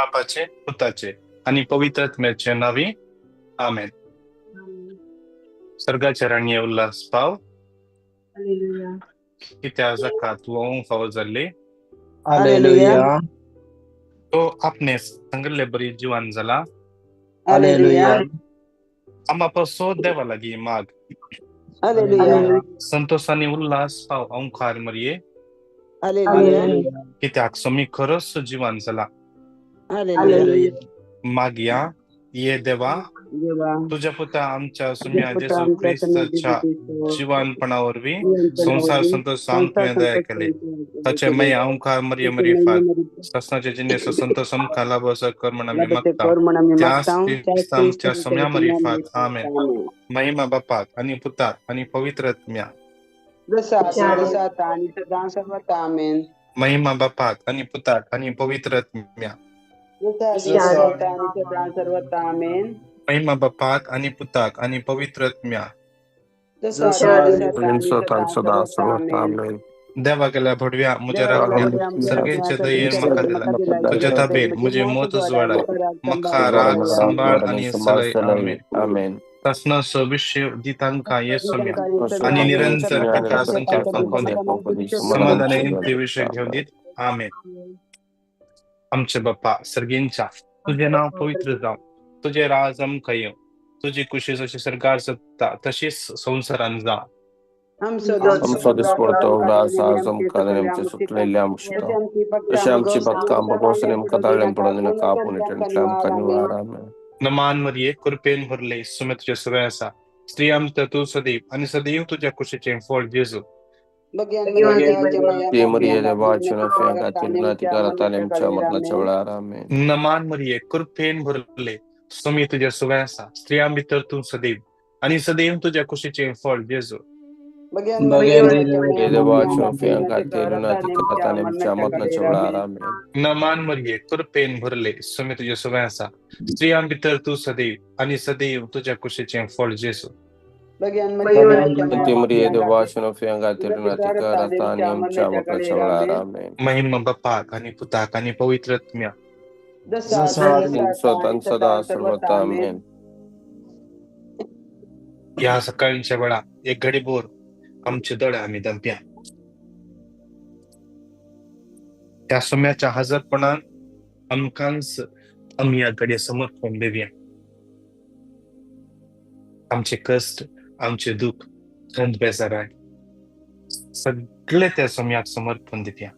बापाचे, पुताचे आनी पवित्र आत्म्याचे नांवी, आमेन. सर्गाच्या राणये उल्हास पाव, कित्या जाका तूं फावो जाल्ली. हालेलुया. तो आपणे सांगिल्ले बरी जिवान जाला. हालेलुया. आमा पासो देवा लागीं माग. हालेलुया. संतोष आनी उल्हास पाव ओंकार मरये, हालेलुया. कित्याक सोमी खरोच जिवान जाला. हालेलुया. मागया. ये देवा, तुझ्या पुता आमच्या सुम्या जेजू क्रिस्ताच्या जिवानपणा वरवीं संवसार संतोष तुवें दया केली. ताचे माया ओंकार मरिये मरिफात सासनाचे जिणेचो संतोष आमकां लाभ असो कर म्हण आमी मागता, त्याच क्रिस्ता आमच्या सोम्या मरिफात. आमेन. महिमा बापाक आनी पुताक आनी पवित्र आत्म्या. महिमा बापाक आनी पुताक आनी पवित्र आत्म्या. महिमा बापाक आनी पुताक आनी पवित्र आत्म्या. देवा गेल्या भडव्या म्हज्या राखण्या, सर्गेच्या दयेन म्हाका दिला तुज्या ताबेन म्हजे मत उजवाडाय, म्हाका राग सांबाळ आनी चलय. आमेन. सासणाचो विशय दी तांकां ये सोम्या आनी निरंतर ताका संकेत फांकोवन दी, समाधान ते विशय घेवन दीत. आमेन. आमचे बाप्पा सर्गेंच्या, तुजें नांव पवित्र जावं, तुजें राज आमकां येवं, तुजी कुशी जशी सरकार जाता तशीच संवसारान जावं. आमचो दिसपडतो राज आज आमकां आमचे सुटलेले आमशता, तशें आमची पक्का भगवसन आमकां ताळ्ळें पडून नाका, आपूण आमकां निवार. आमेन. नमान मरिये, कृपेन भरले, सुमे तुजे सगळें आसा, स्त्री आमच्या तूं सदैव आनी सदैव तुज्या कुशीचें फळ जेजू. मरिये देवाच्या नफ्या खातीर नातीकार आमच्या मरणाच्या वेळार. आमेन. नमान मरिये, कृपेन भरले, सुमी तुज्या सगळें आसा, स्त्रियां भितर तूं सदैव आनी सदैव तुज्या कुशीचें फळ जेजू. नमान मरिये, कृपेन भरले, सुमी तुज्या सगळें आसा, स्त्रियां भितर तूं सदैव आनी सदैव तुज्या कुशीचें फळ जेजू. महिमा बापाक आनी पुताक आनी पवित्र आत्म्या. ह्या सकाळच्या वेळा एक घडीभर आमचे दोळे आमी दंपया. त्या सोम्याच्या हजरपणान आमकांच आमी ह्या घडये समर्पण दिवया. आमचे कश्ट, आमचे दुःख, खंत, बेजाराय सगळे त्या सोम्याक समर्पण दिवया.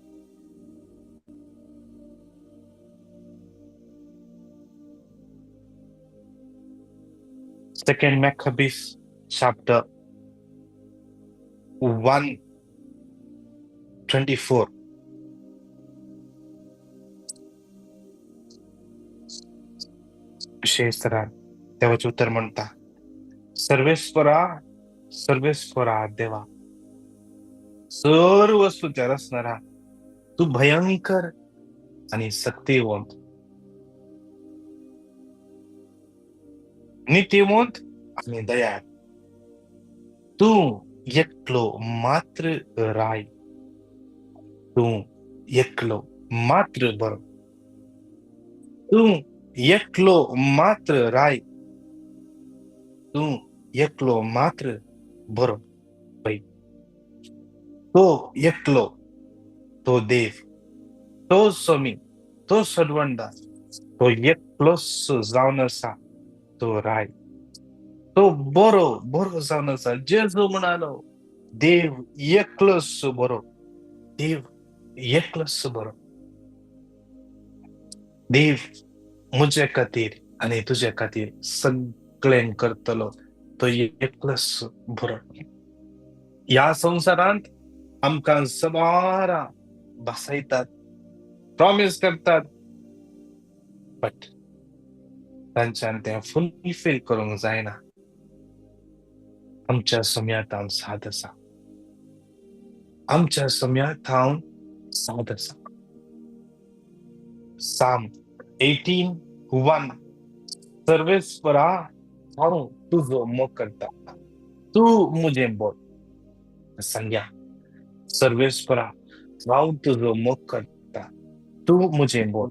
Second Maccabees chapter 1:24. विशेष देवाचे उत्तर म्हणता, सर्वेस्वरा सर्वेस्वरा देवा, सर्व वस्तूच्या रचणारा तू भयंकर आणि शक्तिवंत, नीतिवंत आणि दयाळ, तूं एकलो मात्र राय, तूं एकलो मात्र बरो, तूं एकलो मात्र राय, तूं एकलो मात्र बरो. तो एकलो, तो देव, तो स्वामी, तो सडवंडा, तो एकलोच जावन आसा, तो राय, तो बरो बरो जावन आसा. जेजू म्हणालो, देव एकलोच बरो, देव एकलोच बरो, देव म्हजे खातीर आनी तुजे खातीर सगळें करतलो, तो एकलोच बरो. ह्या संवसारांत आमकां सबारां भासयतात, प्रॉमीस करतात, बट तांच्यान तें फुलफील करूंक जायना. आमच्या सम्या थावन साद आसा, आमच्या सम्या थावन साद आसा. साम 18:1, सर्वेस्वरा हांव तुजो मोग करता, तूं म्हजें बोल. सांग्या, सर्वेस्वरा हांव तुजो मोग करता, तूं म्हजें बोल.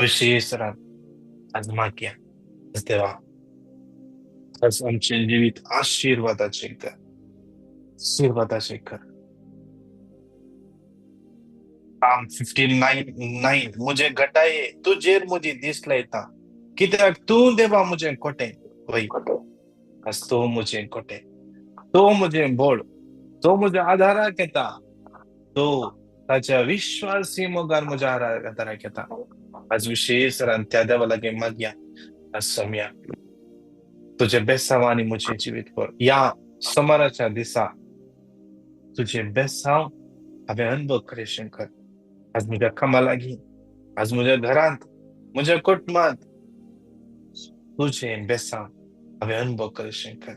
विशेष आज मागया आज देवा आज आमचें जिवीत आशिर्वादाचें कर, आशिर्वादाचें कर. Psalm 59:9 मुझे घटाये तुजेर मुजी दीस लायता, कित्याक तूं देवा मुझे कोटे. वय आज तूं मुझे कोटे, तूं मुझे बोळ, तूं म्हज्या आधाराक येता, तूं ताच्या विश्वासी मोगान म्हज्या आधाराक येता. आज विशेष त्या देवा लागीं मागया आज सम्या तुझे बेसांव आनी म्हजें जिवीत भर. ह्या सोमाराच्या दिसा तुझे बेसांव हांवें अनुभव करें कर. आज म्हज्या कामा लागीं, आज म्हज्या घरांत, म्हज्या कुटुंबांत तुझें बेसांव हांवें अनुभव करें कर.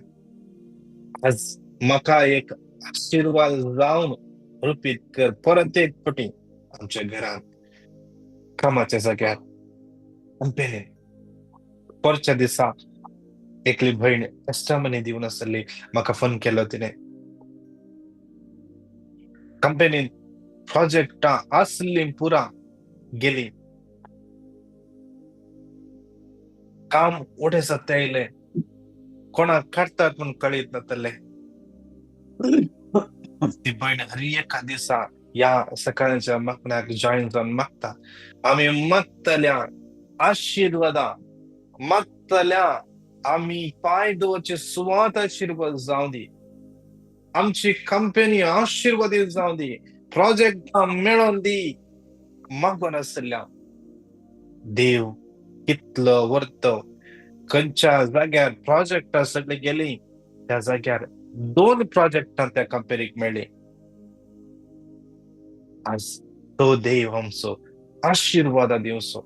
आज म्हाका एक आशिर्वाद जावन रुपीत कर परत एक फावटी आमच्या घरांत, कामाच्या जाग्यार, कंपेनीन. परच्या दिसा एकली भयण टेस्टमनी दिवन आसली, म्हाका फोन केलो तिणें. कंपेनीन प्रोजेक्टां आसलीं पुरा गेली, काम उठे सत्य आयलें, कोणाक काडटात म्हूण कळीत नातलें. ती भयण हर एका दिसा ह्या सकाळच्या मागण्याक जॉयन जावन मागता, आमी मागतल्या आशिर्वादा मागतल्या आमी पांय दवरचे सुवात आशिर्वाद जावं दी, आमची कंपनी आशिर्वादीत जावं दी, प्रोजेक्ट मेळोन दी. मागून आसल्या देव कितलो व्हरतो. खंयच्या जाग्यार प्रोजेक्टां सगळी गेली त्या जाग्यार 2 प्रोजेक्टां त्या कंपनीक मेळ्ळी. आज तो देव आमचो आशिर्वादा दिवचो,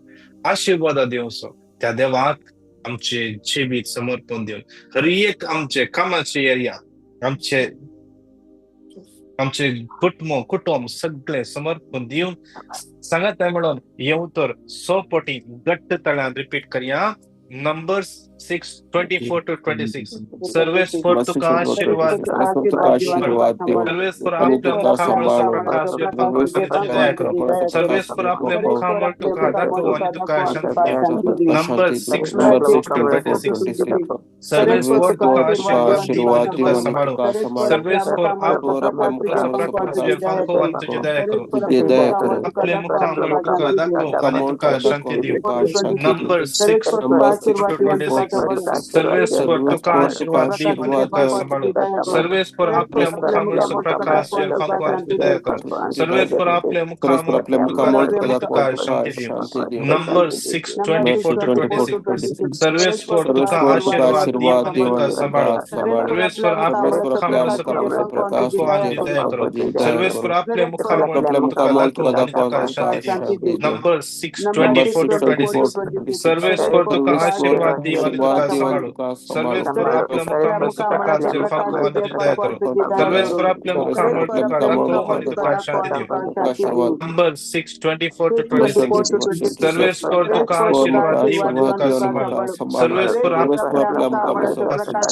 आशिर्वादा दिवचो. त्या देवाक आमचे जिवीत समर्पण दिवन हर एक आमचे कामाचे एरिया, आमचे आमचे कुटुंब कुटुंब सगळे समर्पण दिवन सांगता म्हणून हे उतर 100 पटी घट्ट तळ्यान रिपीट करया. Numbers 6:24 to 26. सर्वेस्पर तुका आशीर्वाद, सर्वेस्पर आपल्या मुखामळ प्रकाश, सर्वेस्पर आपल्या मुखामळ तुका दाखोवं आणि तुका शांती दिवं. Number 6:24 to 26. सर्वेस्पर तुका आशीर्वाद दिवं आणि तुका सांभाळूं. सर्वेस्पर आपल्या मुखामळ तुझी दया करूं, आपल्या मुखामळ तुका दाखोवं आणि तुका शांती दिवं. Number 6 to 26. सर्वेस्पर तुका आशीर्वाद दिवं आणि तुका सांभाळूं. सर्वेस्पर आपल्या मुखामळ प्रकाश फांकू आणि तुझी दया करूं. सर्वेस्पर आपल्या मुखामळ तुका दाखोवं आणि तुका शांती दिवं. Number 6:24 to 26. सर्वेस्पर तुका आशीर्वाद दिवं आणि तुका सांभाळूं. सर्वेस्पर आपल्या मुखामळ प्रकाश फांकू आणि तुझी दया करूं. सर्वेस्पर आपल्या मुखामळ तुका दाखोवं आणि तुका शांती दिवं. Number 6:24 to 26. सर्वेस्पर तुका आशीर्वाद दिवं आणि तुका सांभाळूं. सर्वेस्पर आपल्या मुखामळ प्रकाश फांकू आणि तुझी दया करूं. सर्वेस्पर आपल्या मुखामळ तुका दाखोवं आणि तुका शांती दिवं. Number 6:24 to 26. सर्वेस्पर तुका आशीर्वाद दिवं आणि तुका सांभाळूं. सर्वेस्पर आपल्या मुखामळ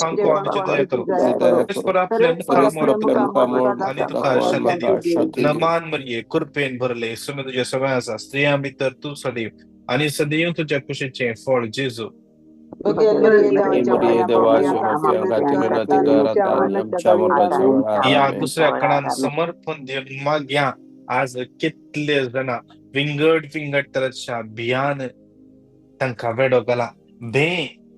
फांकू आणि तुझी दया करूं. सर्वेस्पर आपल्या मुखामळ तुका आणि तुका शांती दिवं. नमान मरिये कृपेन भरले, सुमे तुझ्या सगळ्या आसा, स्त्रियां भितर तूं सदैव आणि सदैव तुझ्या कुशीचें फळ जेजू. या दुसऱ्या कणान समर्पण दिवन मागया. आज कितले जाणां विंगड विंगड तराच्या भियान तांकां वेडो घाला, भे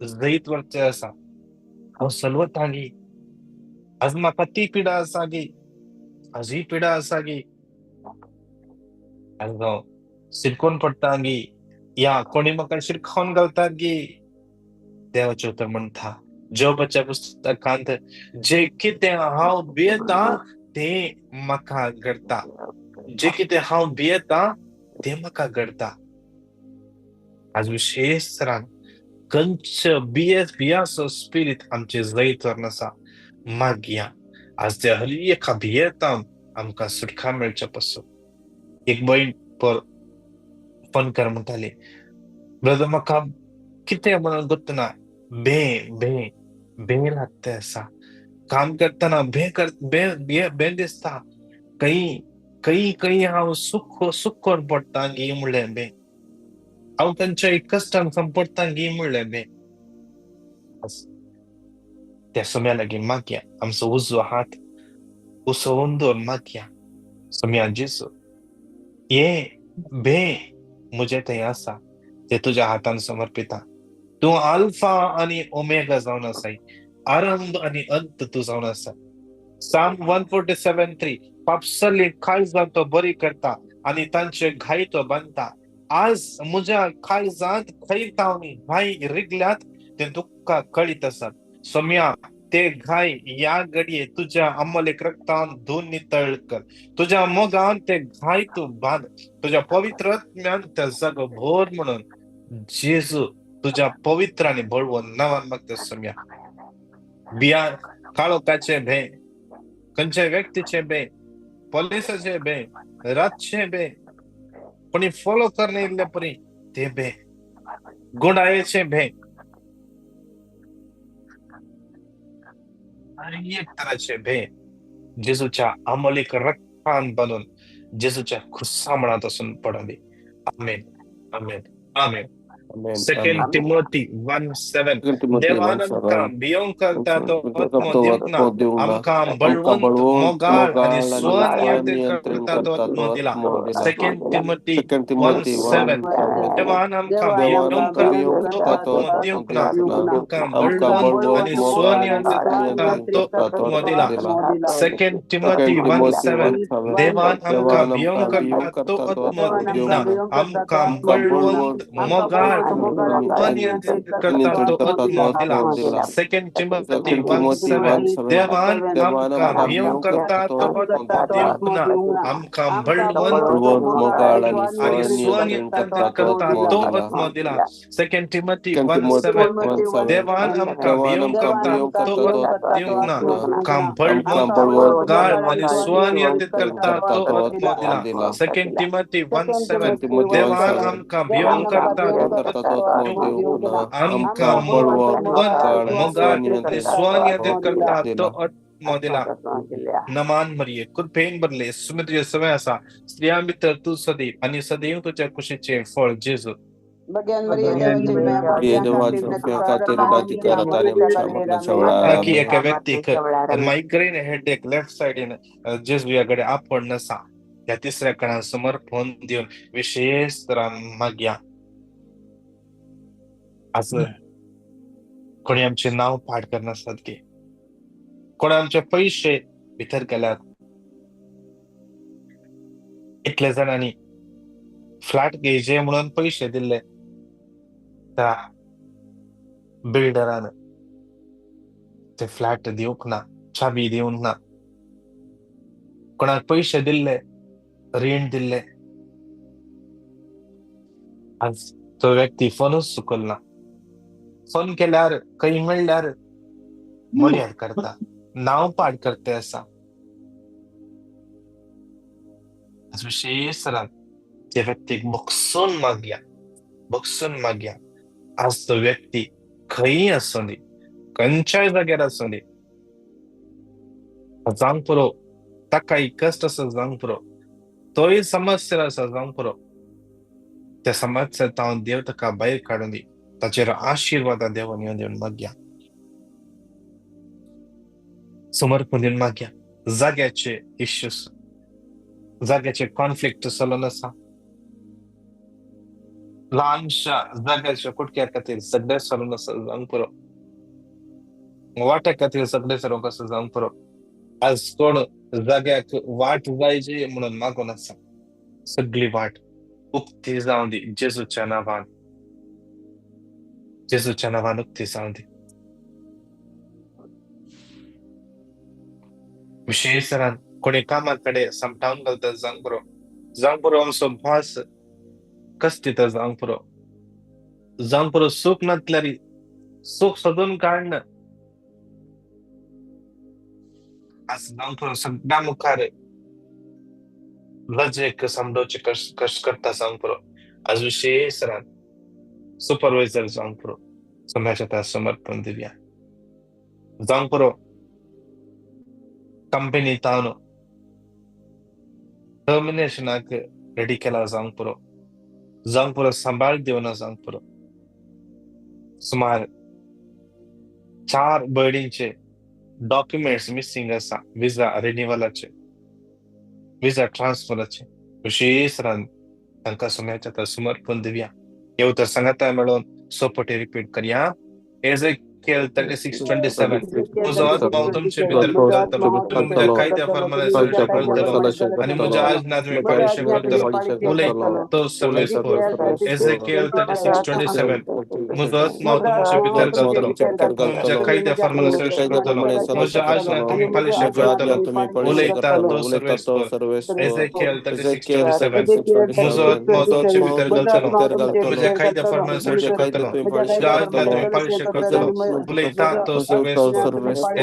जैत वरचें आसा. हांव सलवतां गी, आज म्हाका ती पिडा आसा गी, आज ही पिडा आसा गी, आज हांव शिरकोन पडटा गी, या कोणी म्हाका शिरखावन घालता गी. देवाचें उतर म्हणटा जोबाच्या पुस्तकांत, जे कितें हांव भियेता तें म्हाका घडटा, जे कितें हांव भियेता तें म्हाका घडटा. आज विशेष तरान खंयच भियाचो स्पिरीट आमचे जैत व्हरून आसा. मागया आज त्या हर एका भियेता आमकां सुटका मेळच्या पासून. एक भयण पर फोन कर म्हणटाली, ब्रदर म्हाका कितें म्हणून गोत्तना भे भे भे लागता आसा, काम करतना भे भे भे दिसता, खंय खंय खंय हांव सुख सुक्कोन पडटा गी म्हणलें बे, हांव तांच्या कश्टान संपडटा गी म्हणलें बे. त्या सोम्या लागीं मागया, आमचो उजवो हात उसोवन दवर मागया, सोम्या जेजू हे बे म्हजे थंय आसा ते तुज्या हातान समर्पिता. तूं आल्फा आनी ओमेगा जावन आसाय, आरंभ आनी अंत तूं जावन आसा. Psalm 147:3 पापसली काळजां तो बरी करता आनी तांचे घाय तो बांदता. आज म्हज्या काळजांत खंय तावन घाय रिगल्यात ते तुका कळीत आसात. सोम्या ते घाय ह्या घडये तुज्या अमोलेक रक्तान धुवन नितळ कर, तुज्या मोगान ते घाय तूं बांद, तुज्या पवित्र आत्म्यान त्या जागो भर म्हणून जेजू तुज्या पवित्र आनी बळवंत नांवान मागता सोम्या. बिया काळोखाचे भंय, खंयच्या व्यक्तीचे भंय, पोलिसाचे भंय, रातचे भंय, कोणी फॉलो करणे इल्ले परी ते भंय, गुंडायेचे भंय, एक तराचे भंय जेजूच्या अमोलीक रक्तान बांदून जेजूच्या खुस्सा म्हणात असून पडली. आमेन, आमेन, आमेन. सेकंड टिमोथी 1:7 देवान आमकां भियोंक करता तो आत्मो दिवंक ना, आमकां बळवंत, मोगाळ आनी स्वनियंत्रण करता तो आत्मो दिला. सेकंड टिमोथी 1:7 देवान आमकां भियोंक करता तो आत्मो दिवंक ना, आमकां बळवंत आनी स्वनियंत्रण करता तो आत्मो दिला. सेकंड टिमोथी 1:7 देवान आमकां भियोंक करता तो आत्मो दिवंक ना, आमकां बळवंत, मोगाळ, अनियंत्रित करता तो आत्मो दिला. सेकंड टिमोथी 1:7 देवान आमकां भियोंक करता तो आत्मो दिवंक ना, आमकां बळवंत आनी स्वनियंत्रित करता तो आत्मो दिला. सेकंड टिमोथी 1:7 देवान आमकां भियोंक करता तो आत्मो दिवंक ना, आमकां बळवंत, मोगाळ आनी स्वनियंत्रित करता तो आत्मो दिला. सेकंड टिमोथी 1:7 देवान आमकां भियोंक करता तो आमकां बळवंत, मोगाळ आनी स्वनियंत्रित करता तो आत्मो दिला. नमान मरिये, कृपेन भरले, सुमी तुजे सवय आसा, स्त्रियां भितर तूं सदैव आनी सदैव तुज्या कुशीचें फळ जेजू. की एका व्यक्तीक मायग्रेन हेडेक लेफ्ट सायडीन जेजू ह्या कडेन आपण आसा, ह्या तिसऱ्या कणान समर्पण दिवन विशेष तरान मागया. आज कोणी आमचें नांव पाड करनासतात की, कोणी आमचे पयशे भितर गेल्यात, इतले जाणांनी फ्लॅट घेयचे म्हणून पयशे दिल्ले त्या बिल्डरान, ते फ्लॅट दिवंक ना, चाबी दिवंक ना, कोणाक पयशे दिल्ले, रीण दिल्ले, आज तो व्यक्ती फोनूच चुकलना. फोन केल्यार खंय मेळ्ळ्यार मर्याद करता, नांव पाड करते आसा. विशेष तरान त्या व्यक्तीक बक्षून मागया, बक्षून मागया. आज तो व्यक्ती खंय आसूं दी, खंयच्याय जाग्यार आसूं दी, जावंक पुरो, ताकाय कश्ट आसा जावंक पुरो, तोय समस्या आसा जावंक पुरो, त्या समस्या तावन देव ताका भायर काडून दी, ताचेर आशिर्वादा देवान येवन दिवन मागया, समर्पण दिवन मागया. जाग्याचे इश्यूज, जाग्याचे कॉन्फ्लिक्ट चलून आसा, ल्हानशा जाग्याच्या कुटक्या खातीर सगळे चलून आसा जावंक पुरो, वाट्या खातीर सगळे चलोवंक आसा जावंक पुरो. आज कोण जाग्याक वाट जायची म्हणून मागून आसा, सगळी वाट उक्ती जावं दी जेजूच्या नांवान, जेजूच्या नांवान उक्ती जावं दी. विशेष तरान कोणी कामा कडेन समटावन घालता जावंक पुरो, जावंक पुरो आमचो भास कस दिता जावंक पुरो, जावंक पुरो सूख नासल्यार सूख सोदून काडना. आज जावंक पुरो सगळ्या मुखार लजेक समजोवचे कश्ट कश्ट करता जावंक पुरो. आज विशेष तरान सुपरवायझर जावंक पुरो, समाजाच्या त्या समर्पण दिवया. जावंक पुरो कंपनी तावन टर्मिनेशनाक रेडी केला जावंक पुरो, जावंक पुरो, सांबाळ दिवना जावंक पुरो. सुमार 4 भयणींचे डॉक्युमेंट्स मिसिंग आसा, विजा रिन्युअलाचे, विजा ट्रान्सफराचे. विशेष तांकां सुम्याच्या समर्पण दिवया. हे उतर सांगाता मेळोवन सोपटी रिपीट करया. Ezekiel 36:27. म्हजो आत्मा तुमचे भितर घालतलो, तुमी म्हज्या कायद्या प्रमाणे चलचें करतलो आनी म्हज्या आज्ञा तुमी पाळशे करतलो. उलयता तो सर्वेस्पर. Ezekiel 36:27. म्हजो आत्मा तुमचे भितर घालतलो, तुमी म्हज्या कायद्या प्रमाणे चलचें करतलो, म्हज्या आज्ञा तुमी पाळशे करतलो. उलयता तो सर्वेस्पर. Ezekiel 36:27. म्हजो आत्मा तुमचे भितर घालतलो, म्हज्या कायद्या प्रमाणे चलचें करतलो, म्हज्या आज्ञा तुमी पाळशे करतलो. उलयता तो सर्वेस्पर.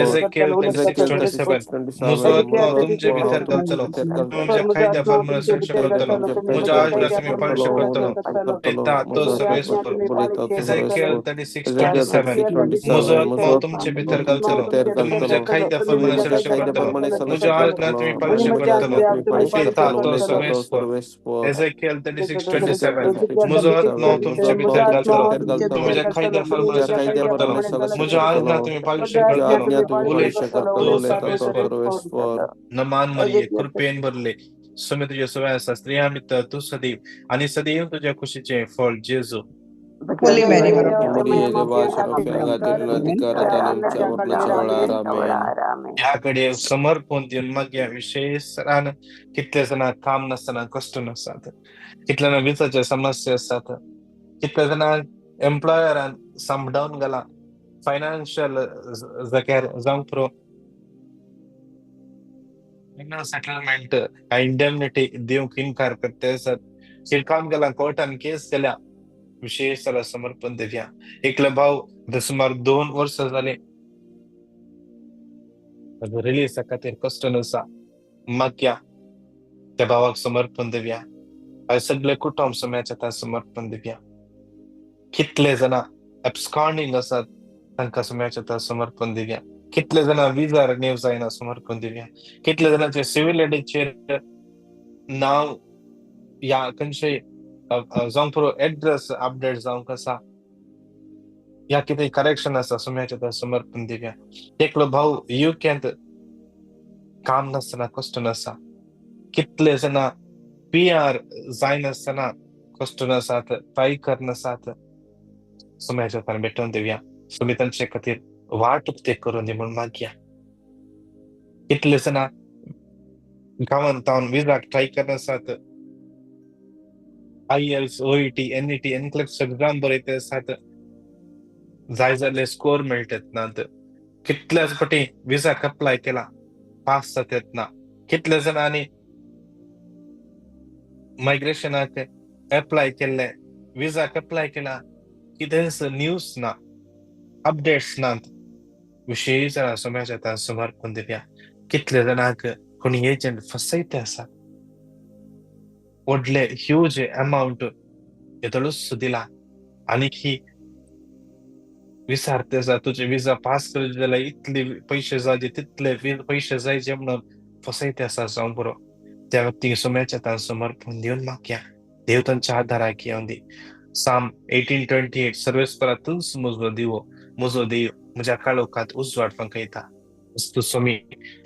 Ezekiel 36:27. म्हजो आत्मा तुमचे भितर घालतलो, तुमी म्हज्या कायद्या प्रमाणे चलचें करतलो, म्हज्या आज्ञा तुमी पाळशे करतलो. उलयता तो सर्वेस्पर. Ezekiel 36:27. म्हजो आत्मा तुमचे भितर घालतलो, तुमी म्हज्या कायद्या प्रमाणे चलचें करतलो, म्हज्या आज्ञा तुमी पाळशे करतलो. उलयता तो सर्वेस्पर. Ezekiel 36:27. म्हजो आत्मा तुमचे भितर घालतलो, तुमी म्हज्या कायद्या प्रमाणे चलचें करतलो, म्हज्या आज्ञा तुमी पाळशे करतलो. उलयता तो सर्वेस्पर. नमान मरिये, कृपेन भरले, सुमी तुझे सवय आसा, स्त्रियां भितर तूं सदैव आनी सदैव तुज्या खुशीचें फळ जेजू. Holy Mary, Mother of ह्या कडे समर्पण दिवन मागया. विशेष कितले जाणां काम नासतना कश्ट नासतात, कितले जाणां विजाचे समस्या आसात, कितले जाणां एम्प्लॉयरान सांबडावन घाला, फायनान्शियल जाग्यार जावंक पुरो, सेटलमेंट इंडेमनिटी दिवंक इनकार करते आसात, शिरकावन गेला, कोर्टान केस केल्या. विशेष त्याला समर्पण दिवया. एकलो भाव आतां सुमार 2 वर्सां जाली रिलीजा खातीर कश्ट आसा, मागया त्या भावाक समर्पण दिवया. सगळे कुटुंब समाजाच्या त्या समर्पण दिवया. कितले जाणां एब्सकॉन्डिंग आसात तांकां समाजाच्या त्या समर्पण दिवया. कितले जाणां विजा रिन्यू जायना समर्पण दिवया. कितले जाणांचे सिव्हिल आयडीचेर नांव या खंयचे जावंक पुरो एड्रेस अपडेट जावंक आसा या कितें करेक्शन आसा, सुम्याच्या त्या समर्पण दिवया. एकलो भाव युकेंत काम नासतना कश्ट नासा, कितले जाणां पी आर जायनासतना कश्ट नासात, ट्राय करनासात, सुम्याच्या तांकां भेटोवन दिवया. सुमी तांचे खातीर वाट उक्ते करून दी म्हूण मागया. कितले जाणां गांवांत तावन विजाक ट्राय करनासात, IELTS, OET, NET, NCLEX exam बरयते आसात, जाय जाल्यार स्कोर मेळटात नात. कितल्याच फावटी विजाक अप्लाय केला, पास जातात ना. कितले जाणांनी मायग्रेशनाक एप्लाय केल्ले, विजाक अप्लाय केला, कितेंच न्यूज ना, अपडेट्स नात. विशेष जाणां समाजाच्या समर्पण दिवया. कितले जाणांक कोणी एजंट फसयते आसा, व्हडले ह्यूज अमावंट येदोळूच दिला आनी ही विसारते आसा, तुजे विजा पास करचे जाल्यार इतले पयशे जाय, तितले पयशे जायचे म्हणून फसयते आसा जावंक पुरो. त्या व्यक्तीक सुम्याच्या तांकां समर्पण दिवन मागया. देव तांच्या आदाराक येवन दी. Psalm 18:28. सर्वेस्परा तूंच म्हजो दिवो, म्हजो देव म्हज्या काळोखांत उजवाड फांकयता. तूं स्वामी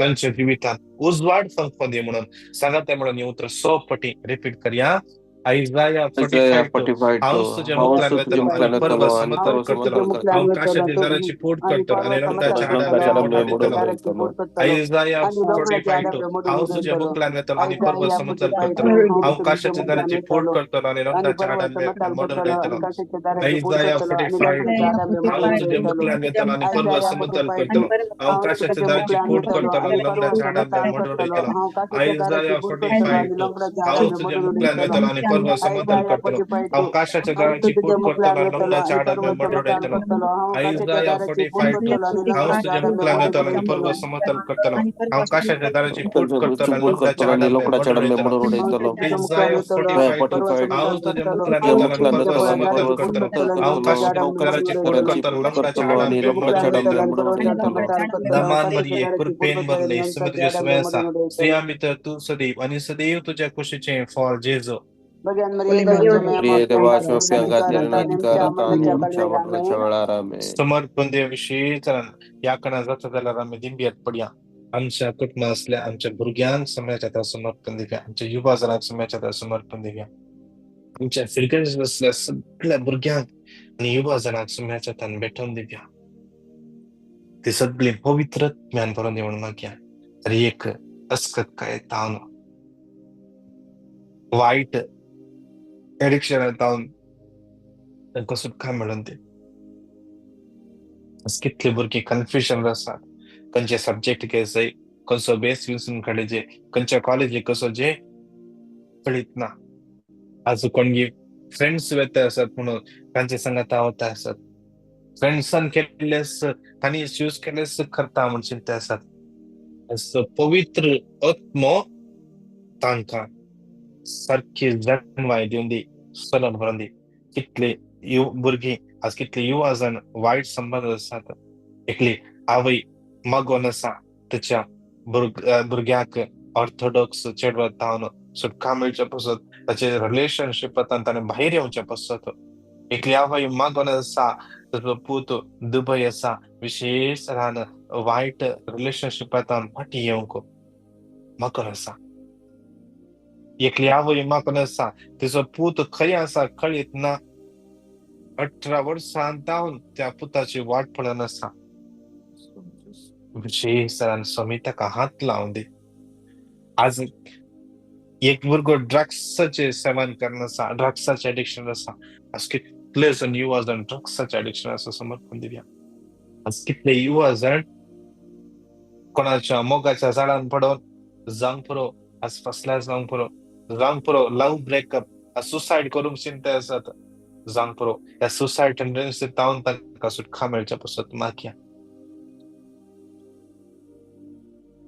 तांच्या जिवितांत उजवाड फांकोवन दी म्हणून सांगाते म्हणून हें उतर 100 पटी रिपीट करया. Isaiah 45:2. हांव तुज्या मुखार वतलो आनी पर्वत समतल करतलो, हांव काशाच्या दाराची पोट करतलो आनी रंगाच्या हाडांक मोडून वयतलो. Isaiah 45:2. हांव तुज्या मुखार वतलो आनी पर्वत समतल करतलो, हांव काशाच्या दाराची पोट करतलो आनी रंगाच्या हाडांक मोडून वयतलो. Isaiah 45:2. हांव तुज्या मुखार वतलो आनी पर्वत समतल करतलो, हांव काशाच्या दाराची पोट करतलो आनी रंगाच्या हाडांक मोडून वयतलो. Isaiah 45:2. हांव तुज्या मुखार वतलो आनी परवा समतल करतलो, अवकाशाच्या दाराची फूट करतलो आणि लंगडाच्या आडंबे मडे उडयतलो. आयजाया 45:2 हांव तुज्या मुखल्यान येतलो आनी परवा समतल करतलो, अवकाशाच्या दाराची फूट करतलो आणि लंगडाच्या आडंबे मडे उडयतलो. आयजाया 45:2 हांव तुज्या मुखल्यान येतलो आनी परवा समतल करतलो, अवकाशाच्या दाराची फूट करतलो लंगडाच्या आडंबे मडे उडयतलो. नमान मरिये, कृपेन भरले, सुमी तुझे स्वयं आसा, स्त्रियां भितर तूं सदैव आनी सदैव तुज्या कुशीचें फळ जेजू. समर्पण देव विशेष ह्या कणा जाता जाल्यार आमी दिंबियत पडया. आमच्या कुटुंबां आसल्या आमच्या भुरग्यांक समाजाच्या आतां समर्पण दिवया, आमच्या युवा जणांक समाजाच्या आतां समर्पण दिवया, आमच्या फिरगर्ज आसल्या सगळ्या भुरग्यांक आनी युवा जणांक समाजाच्या आतां भेटोवन दिवया. ती सगळी पवित्र ज्ञान भरून दी म्हणून मागया. तरी एक अस्कत काय तावन वायट एडिक्शन तावन तांकां सुटका मेळून दी. कितले भुरगीं कन्फ्युजन आसात, खंयचे सब्जेक्ट घेवचें, खंयचो बेस विसून काडचे, खंयच्या कॉलेजीक कसो जे कळीत ना. आज कोणगी फ्रेंड्स वेता आसात म्हणून तांचे संगाता वता आसात, फ्रेंड्सान केल्लेस तांणी चूज केल्लेस करता म्हण चिंता आसात. पवित्र आत्मो तांकां सारकी जाणवाय दिवन दी, चलन भरून दी. कितले भुरगीं आज कितले युवा जाण वायट संबंद आसात. एकली आवय मागोन आसा ताच्या भुरग्याक ऑर्थोडॉक्स चेडवा तावन सुटका मेळच्या पासत, ताचे रिलेशनशिपांत ताणें भायर येवच्या पासत. एकली आवय मागोन आसा ताचो पूत दुबय आसा, विशेष रान वायट रिलेशनशिपांत फाटीं येवंक मागोन आसा. एकली आवय मागोन आसा तिचो पूत खंय आसा कळीत ना, 18 वर्सां जावन त्या पुताची वाट पळोवन आसा. विशेष स्वामी ताका हात लावन दी. आज एक भुरगो ड्रग्साचें सेवन करना आसा, ड्रग्साचें एडिक्शन आसा. आज कितले जाण युवा जाण ड्रग्साचें एडिक्शन आसा, समर्पण दिवया. आज कितले युवा जाण कोणाच्या मोगाच्या झाडान पडोवन जावंक पुरो, आज फसल्या जावंक पुरो, जावंक पुरो लव्ह ब्रेकअप, आज सुसायड करूंक चिंता आसात, जावंक पुरो ह्या सुसायड टेंडन्सी तावन तांकां सुटका मेळच्या पासत मागया.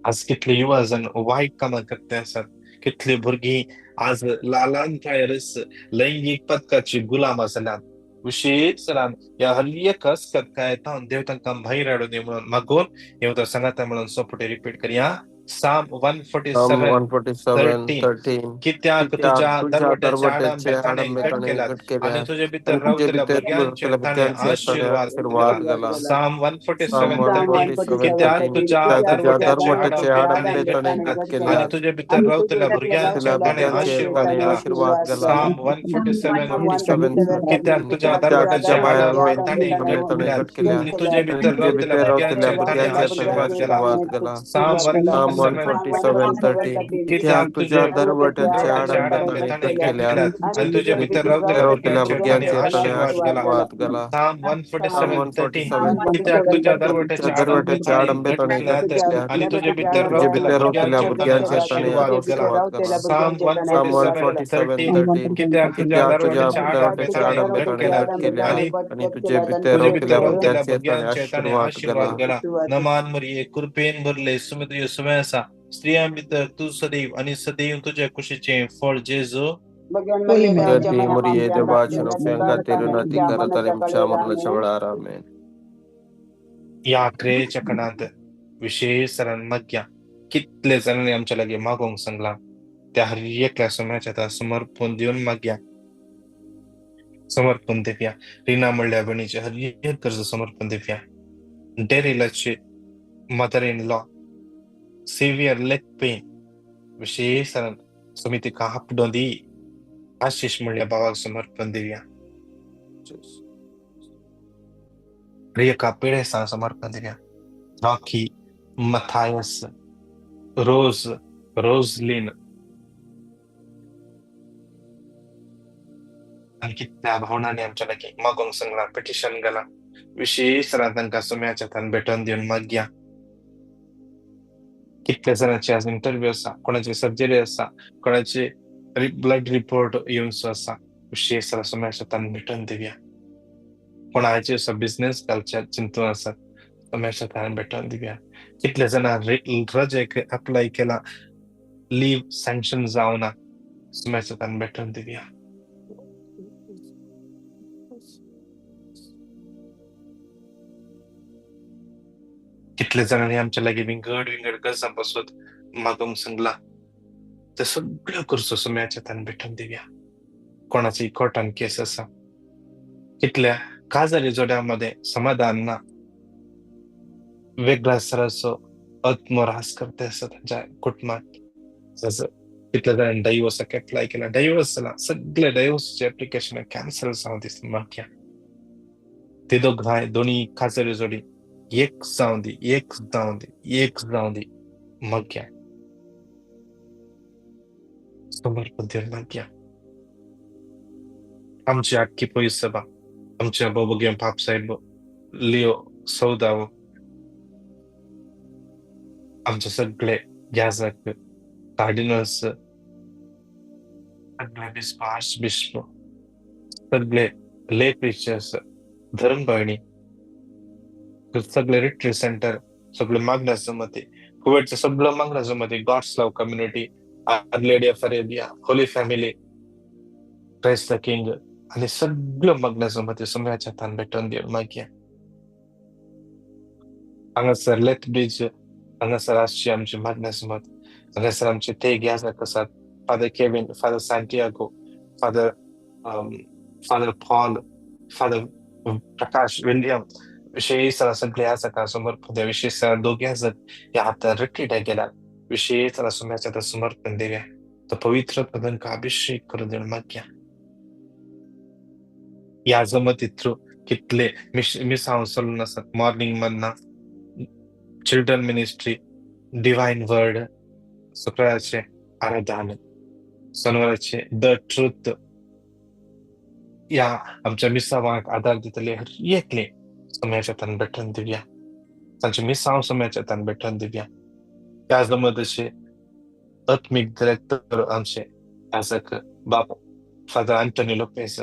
आज कितले युवा जाण वायट कामां करते आसात, कितले भुरगीं आज ल्हान प्रायरस लैंगीक पथकाची गुलाम जाल्यात. विशेष ह्या हर एक अस्कत काय तावन देव तांकां भायर हाडून दी म्हणून मागून हे उतर सांगाता म्हणून सोपटे रिपीट करया. Psalm 147:13 कित्याक तुज्या दरवट्याचे आडंबे ताणें घट केल्यात आनी तुजे भितर रावतल्या भुरग्यांचेर ताणें आशीर्वाद दिला. Psalm 147:13 कित्याक तुज्या दरवट्याचे आडंबे ताणें घट केल्यात आनी तुजे भितर रावतल्या भुरग्यांचेर ताणें आशीर्वाद दिला. Psalm 147:13 कित्याक तुज्या दरवट्याचे आडंबे ताणें घट केल्यात आनी तुजे भितर रावतल्या भुरग्यांचेर ताणें आशीर्वाद दिला. Psalm 147:13 कित्याक तुज्या दरवट्याचे आडंबे ताणें घट केल्यात आनी तुजे भितर रावतल्या भुरग्यांचेर ताणें आशीर्वाद दिला. Psalm 147:13 कित्याक तुज्या दरवट्याचे आडंबे ताणें घट केल्यात आनी तुजे भितर रावतल्या भुरग्यांचेर ताणें आशीर्वाद दिला. Psalm 147:13 कित्याक तुज्या दरवट्याचे आडंबे ताणें घट केल्यात आनी तुजे भितर रावतल्या भुरग्यांचेर ताणें आशीर्वाद दिला. नमान मरिये, कृपेन भरले, सुमी तुजे सुवें आसा, स्त्रियां भितर तूं सदैव आनी सदैव तुज्या कुशीचें फळ जेजू. ह्या क्रियेच्या कणांत विशेष मागया. कितले जाणांनी आमच्या लागीं मागोवंक सांगलां त्या हर एकल्या समाजाच्या आतां समर्पण दिवन मागया, समर्पण दिवया. रिना म्हणल्या भयणीचें हर एक गरज समर्पण दिवया. डेरिलाची mother in law severe leg pain विशेष समिती आपडोन दी आशिष म्हणल्या भावाक समर्पण दिवया. प्रियका पिळेसां समर्पण दिवया. रॉकी, मथायस, रोज, रोजलीन आनी कितल्या भावनांनी आमच्या लागीं मागोवंक सांगलां, पिटिशन घालां. विशेष तांकां सुम्याच्या हातान भेटोवन दिवन मागया. कितल्या जाणांची आज इंटरव्यू आसा, कोणाची सर्जरी आसा, कोणाची ब्लड रिपोर्ट येवचो आसा, विशेश सुम्याच्या हातान भेटोवन दिवया. कोणाचे असो बिजनेस घालच्या चिंतून आसात, सुम्याच्या हातान भेटोवन दिवया. कितले जाणां रजेक अप्लाय केला, लीव सँक्शन जावना, सुम्याच्या हातान भेटोवन दिवया. कितले जाणांनी आमच्या लागीं विंगड विंगड गरजां पासत मागूंक सांगला, ते सगळ्यो गरजो सुम्याच्या हातान भेटोवन दिवया. कोणाची कोर्टान केस आसा, कितल्या काजारी जोड्या मदें समाधान ना, वेगळ्या सराचो आत्मरास करता आसा तांच्या कुटुंबांत. कितल्या जाणांनी डायवोर्साक एप्लाय केला, डायवोर्स जाला, सगळे डायवोर्साचे एप्लिकेशन कॅन्सल जावं दी मागया. ते दोगांय दोनी काजारी जोडी एक जावं दी, एक जावं दी, एक जावं दी मागया. समर्पण दिवन मागया. आमची आख्खी पयस सभा, आमच्या बोबोगे पाप साहेब लिओ सौदाव, आमचे सगळे याजक, कार्डिनल्स, सगळे बिस्प, आर्च बिस्प, सगळे ले प्रिचर्स, धर्मभयणी, सगळे रिट्रीट सेंटर, सगळे मागण्या जमती, कुवेटचे सगळं मागण्या जमती, God's love community, our lady of Arabia, holy family, Christ the king आनी सगळ्यो मागण्या जमती सुम्याच्या हातान भेटोवन दिवन मागया. हांगासर लेथ ब्रिज हांगासर आसची आमची मागण्या जमत, हांगासर आमचे ते याजक आसात, father Kevin, father Santiago, father father Paul, father Prakash William, विशेष सगळे याजकां समर्पण दिवया. विशेष दोग याजक ह्या हातान रिट्रीटाक गेल्यात, विशेष सुम्याच्या हातान समर्पण दिवया. तो पवित्र तांकां अभिषेक करून दिवन मागया. ह्या जमती थ्रू कितले मिसांव चलून आसात, morning manna, children ministry, divine word, शुक्राराचे आराधन, शनिवाराचे the truth, ह्या आमच्या मिसावांक आदार दितले हर एकले सुम्याच्या हातान भेटोवन दिवया. तांचे मिसांव सुम्याच्या हातान भेटोवन दिवया. ह्या जमतीचे आत्मीक डिरेक्टर आमचे याजक बाप फादर आंटोनी लोपेज,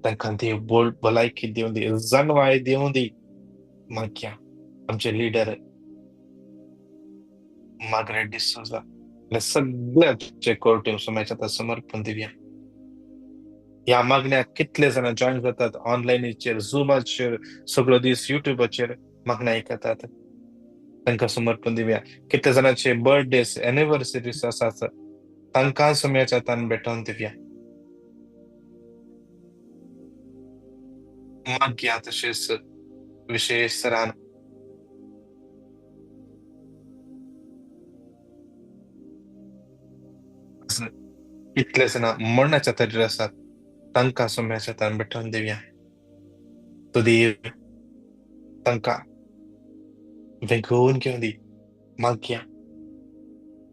तांकां देव भलायकी दिवं दी, जाणवाय दिवं दी मागया. आमचे लिडर मार्गरेट डिसोजा आनी सगळ्याचे कोर्ट सुम्याच्या हातान समर्पण दिवया. ह्या मागण्याक कितले जाणां जॉयन जातात ऑनलायनीचेर, झुमाचेर, सगळो दीस युट्यूबाचेर मागण्या आयकतात, तांकां समर्पण दिवया. कितले जाणांचे बर्थडेज, एनिवर्सरीज आसात, तांकां सुम्याच्या हातान भेटोवन दिवया. मागया तशेंच विशेश तरान कितले जाणां मरणाच्या तरेर आसात, तांकां सुम्याच्या हातान भेटोवन दिवया. तो देव तांकां वेगोवन घेवन दी मागया.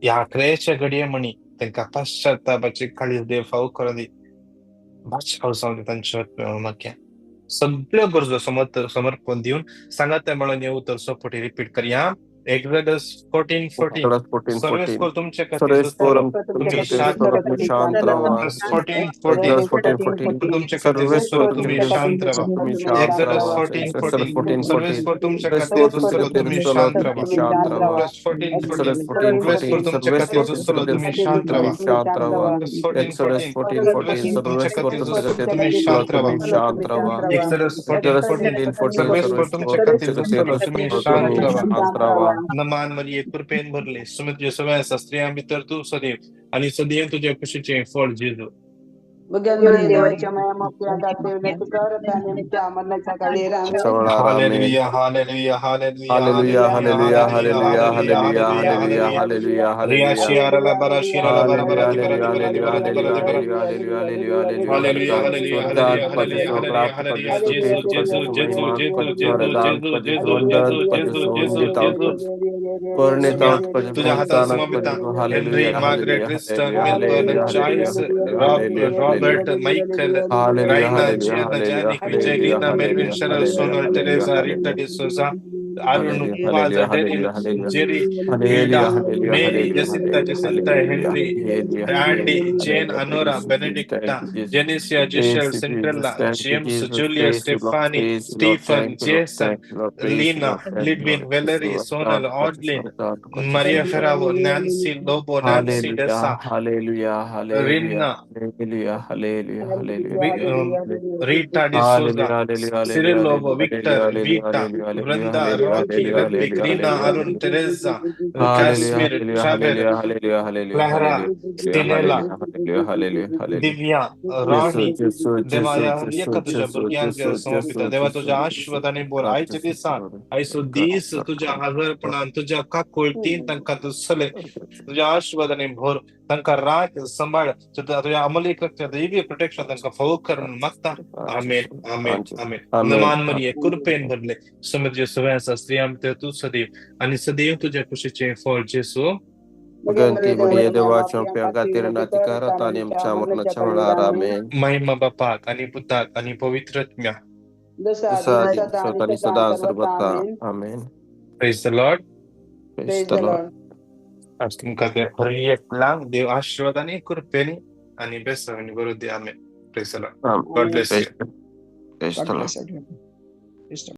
ह्या आखरेच्या घडये म्हणी तांकां पश्चातापाची काळीज देव फावो करून दी, बादशाह जावं दी तांच्या मागया. सगळ्यो गरजो समर्पण दिवन सांगात म्हणून हे उतर सोपटी रिपीट करया. एक्सोडस 14:14, सर्वेस्पर तुमचे खातीर तुमी शांत रावा. 14:14 तुमचे खातीर तुमी शांत रावा. एक्सोडस 14:14, सर्वेस्पर तुमचे खातीर तुमी शांत रावा. 14:14, सर्वेस्पर तुमचे खातीर तुमी शांत रावा. 14:14, तुमचे खातीर तुमी शांत रावा. एक्सोडस 14:14, सर्वेस्पर तुमचे खातीर तुमी शांत रावा. नमान मरिये कृपेन भरले, सुमित्र सवय आसा, स्त्रियां भितर तूं सदैव आनी सदैव तुज्या कुशीचें फळ जेजू. Hallelujah, hallelujah, hallelujah, hallelujah, hallelujah, hallelujah, hallelujah, hallelujah, hallelujah, Riya hallelujah. शियारा बरा शिरा बरा बरा हालेलुया, बरा हालेलुया, बरा बरा हालेलुया, बरा hallelujah, hallelujah, hallelujah, hallelujah, hallelujah. Hallelujah, स्वर्गात हालेलुया, हालेलुया, पजिसो हालेलुया। प्राप्त पजिसो जेजू, तेज जेजू, पजिसो जेजू, महिमा जेजू, पजिसो जेजू, वरदान जेजू, पजिसो जेजू, वंदन जेजू, पजिसो जेजू, जेजू, वंदित जेजू। करुणेत सुम्या पजिसो तुझ्या हातान प्रोत्साहन समर्पिता पजिसो Henry, hallelujah, Margaret, hallelujah, Riston, hallelujah, Milburn, hallelujah, Joyce, hallelujah, hallelujah, Robert, hallelujah, Michael, hallelujah, Raina, hallelujah, Giana, hallelujah, Janick, Vijay, hallelujah, Reena, Melvin, hallelujah, Cheryl, hallelujah, Sonal, hallelujah, Teresa, Rita hallelujah. D'Souza, Arun Paz, Daryl, Jerry, Hilda, Mary, Jacinta, Jacinta, Henry, Andy, Jane, Anora, Benedicta, Jenicia, Giselle, Cinderella, James, Julia, Stephanie, Stephen, Jason, Lena, Lidwin, Valerie, Sonal, Audlin, Maria Ferravo, Nancy Lobo, Nancy Dessa, Rinna, Rita D'Souza, Cyril Lobo, Victor, Vita, Vrinda, Rocky, Ritwik, Reena, Arun, Teresa, Kashmir, Trevor, Clara, Stinella, Divya, Ronnie. देवा ह्या एका तुझ्या भुरग्यांक समर्पिता. देवा, तुझ्या आशीर्वादाने भर. आयच्या दिसा, आयचो दीस तुझ्या हजरपणान, तुझ्या काकुळटीन तांकां तूं चलय. तुझ्या आशीर्वादाने भर, तांकां राख, सांबाळ. तुझ्या अमलीक दैवी प्रोटेक्शन तांकां फावो कर म्हणून मागता. आमेन, आमेन, आमेन. नमान मरिये, कृपेन भरले, सम तुज्या सगळ्या आसा. स्त्रियां भितर तूं सदैव आनी सदैव तुज्या कुशीचें फळ जेसू. भगवंती मरिये, देवाच्या आमच्या खातीर नातिकार, आतां आनी आमच्या मरणाच्या वेळार. आमेन. महिमा बापाक आनी पुताक आनी पवित्र आत्म्याक. जसा आदी आनी सदां सर्वथा. आमेन. Praise the Lord. Praise the Lord. आज तुमकां ते हर एकल्याक देव आशीर्वाद आनी कृपेनी आनी बेसांनी बरो दी. आमेन. Praise the Lord. God bless you. Praise God the Lord. Bless everyone. Praise the Lord.